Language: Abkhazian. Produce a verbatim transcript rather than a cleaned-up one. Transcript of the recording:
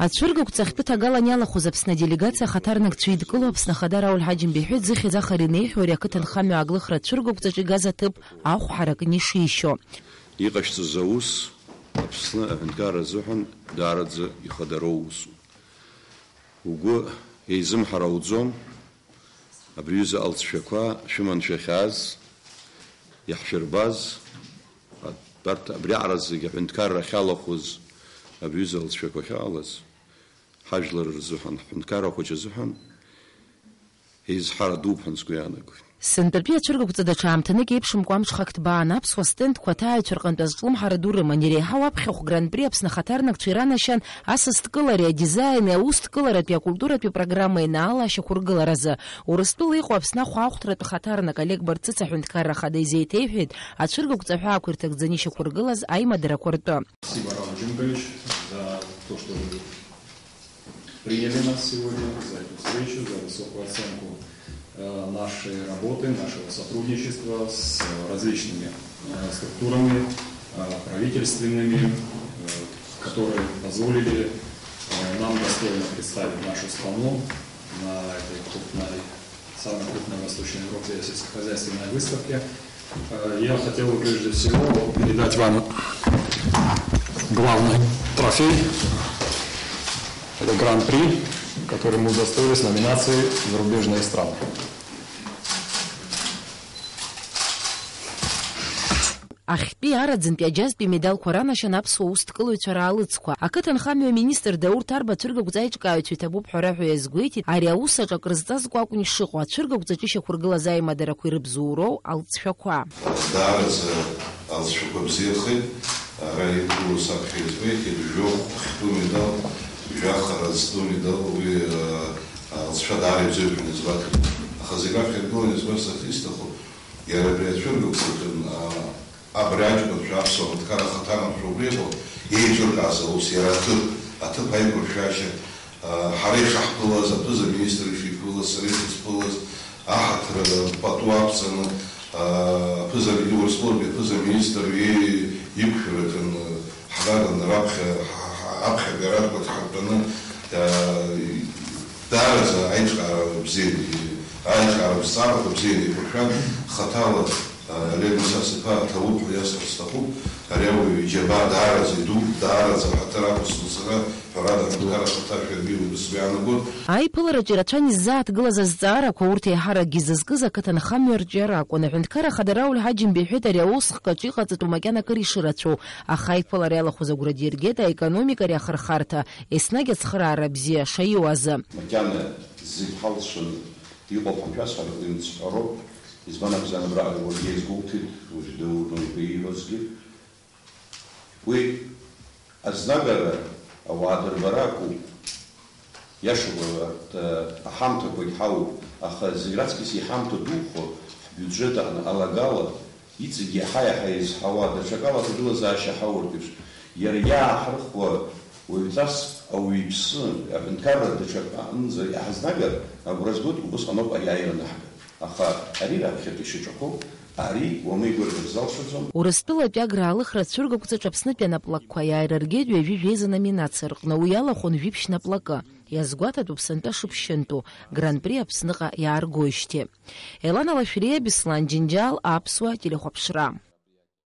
Ацәыргақәҵа ахьтәы ҭагалан иалахәыз Аԥсны аделегациа ахаҭарнакцәа идкыло Аԥсны Ахада Рауль Ҳаџьымба иҳәеит, зыхьӡ ахар инеиҳәо ари ақыҭанхамҩа аглыхра ацәыргақәҵаҿы игаз аҭыԥ ахә ҳаракны ишишьо. Иҟашьҵаз аус Аԥсны аҳәынҭқарра азыҳәан даараӡа ихадароу усуп. Угәы еизымҳар ауӡом, абри аҩыза алҵшәақәа шәыман шәахьааз, иаҳшәырбаз, абарҭ абриаҟара зегьы аҳәынҭқарра ахьалахәыз абри аҩыза алҵшәақәа ахьаалаз, ҳажәлар рзыҳәан, ҳҳәынҭқарра хәыҷы азыҳәан еизҳара дууп ҳәа сгәы иаанагоит. Сынтәатәи ацәыргақәҵа даҽа аамҭанык еиԥшымкәа амҽхак ҭбаан аԥсуа стендқәа аҭааҩцәа рҟынтә азҿлымҳара ду рыман, иреиҳау аԥхьахә Гран-при Аԥсны ахаҭарнакцәа иранашьан асасдкылареи адизаини аусҭкыларатәи акультуратәи программеи анаала ашьақәыргыларазы. Урыстәыла иҟоу Аԥсны ахәаахәҭратә хаҭарнак Олег Барцыц аҳәынҭқарра ахада изеиҭеиҳәеит ацәыргақәҵа аҳәаақәа ирҭагӡаны ишьақәыргылаз аимадарақәа ртәы. Спасибо, Рауль Джумгалевич, за то, что вы приняли нас сегодня, за эту встречу, за высокую оценку, э, нашей работы, нашего сотрудничества с различными, э, структурами, э, правительственными, э, которые позволили, э, нам достойно представить нашу страну на этой крупной, самой крупной в Восточной Европе сельскохозяйственной выставке. Э, я хотел бы прежде всего передать вам главный трофей. Это гран-при, который мы удостоились номинации «Зарубежные страны». Ахьтәи араӡынтәи аџьазтәи медалқәа ранашьан аԥсуа усҭкылаҩцәа раалыҵқәа. Ақыҭанхамҩа аминистр Даур Ҭарба ацәыргақәҵа аиҿкааҩцәа иҭабуп ҳәа раҳәа иазгәеиҭеит, ари аус аҿы акрызҵазкуа акәын ишыҟоу, ацәыргақәҵаҿы ишьақәыргылаз аимадарақәа ирыбзоуроу алҵшәақәа. Даараӡа алҵшәақәа бзиахеит, ара иқәгылоу саԥхьа избеит, жәохә хьтәы медал, жәаха разтәы медал, уи, а, алҵшәа даара ибзиоуп ҳәа избаҭеит. Аха зегь раԥхьа иргыланы избарц ахьысҭаху, иара абри ацәыргақәҵаҿы, а, абри аҷкәынцәа аԥсуа ҳәынҭқарра ахаҭарнакцәа убри иҟоу еиҿыркааз аус, иара аҭыԥ, аҭыԥ аиқәыршәашьа, а, ҳара ишаҳԥылаз, аԥыза-министр ишиԥылаз, сара ишысԥылаз, аҳаҭыр пату ақәҵаны, а, аԥыза-, Урыстәылатәи аԥыза-министр иеи-, иқәшәараҿы, ҳнаганы раԥхьа, ҳа-, ҳа-, аԥхьатәи арадқәа ҳартәаны, а, даараӡа аиҿкаара бзианы, аиҿкаара бзианы еиқәыршәан, хаҭала Олег Мусас-иԥа, аҭабуп ҳәа иасҳәар сҭахуп, ари ауаҩы иџьабаа даараӡа идууп, даараӡа аҳаҭыр ақәысҵон сара, ҳәарада, аҳәынҭқарра ахаҭа шәаргьы убыс иаанагоит. Аиԥылараҿы ирацәан иззааҭгылаз азҵаарақәа, урҭ еиҳаракгьы зызкыз ақыҭанхамҩа арҿиара акәын. Аҳәынҭқарра ахада Рауль Ҳаџьымба иҳәеит, ари аус хкаҿы иҟаҵатәу макьана акыр ишырацәоу, аха аиԥылара иалахәыз агәра диргеит аекономикареи ахырхарҭа еснагь ацхыраара бзиа шаиуазы. Макьана зегь ҳалҵшәаны иҟоуп ҳәа шәасҳәар, уи мцҳәароуп. Избан акәзар, абраҟа уаргьы иазгәоуҭеит, уажә Даур Донкәа ииҳәозгьы. Уи азнагара ауаа дырбара акәу? Иашоуп, арҭ, аҳамҭақәагь ҳауп, аха зегь раҵкыс иҳамҭа духо, ҳбиуџьет аҟны алагала, иҵегь иаҳа-иаҳа еизҳауа, даҽакала аҭагылазаашьа ҳауртә еиԥш, иара иааҳархәо уаҩҵас ауаҩы иԥсы, аҳәынҭқарра даҽак аҟынӡа иҳазнагар, агәра згоит, убысҟан ауп аиааира анаҳга. Аха ари раԥхьатәи шьаҿақәоуп, ари уамеигәа рзалшаӡом. Урыстәылатәи аграа алыхра ацәыргақәҵаҿ Аԥснытәи анаплакқәа иааирыргеит ҩажәи жәеиза номинациа рҟны, уи иалахәын жәиԥшь наплакы. Иазгәаҭатәуп сынтәа шыԥшьынтәу, Гран-при Аԥсныҟа иааргоижьҭеи. Елана Лашәриа, Беслан Џьынџьал, Аԥсуа телехәаԥшра.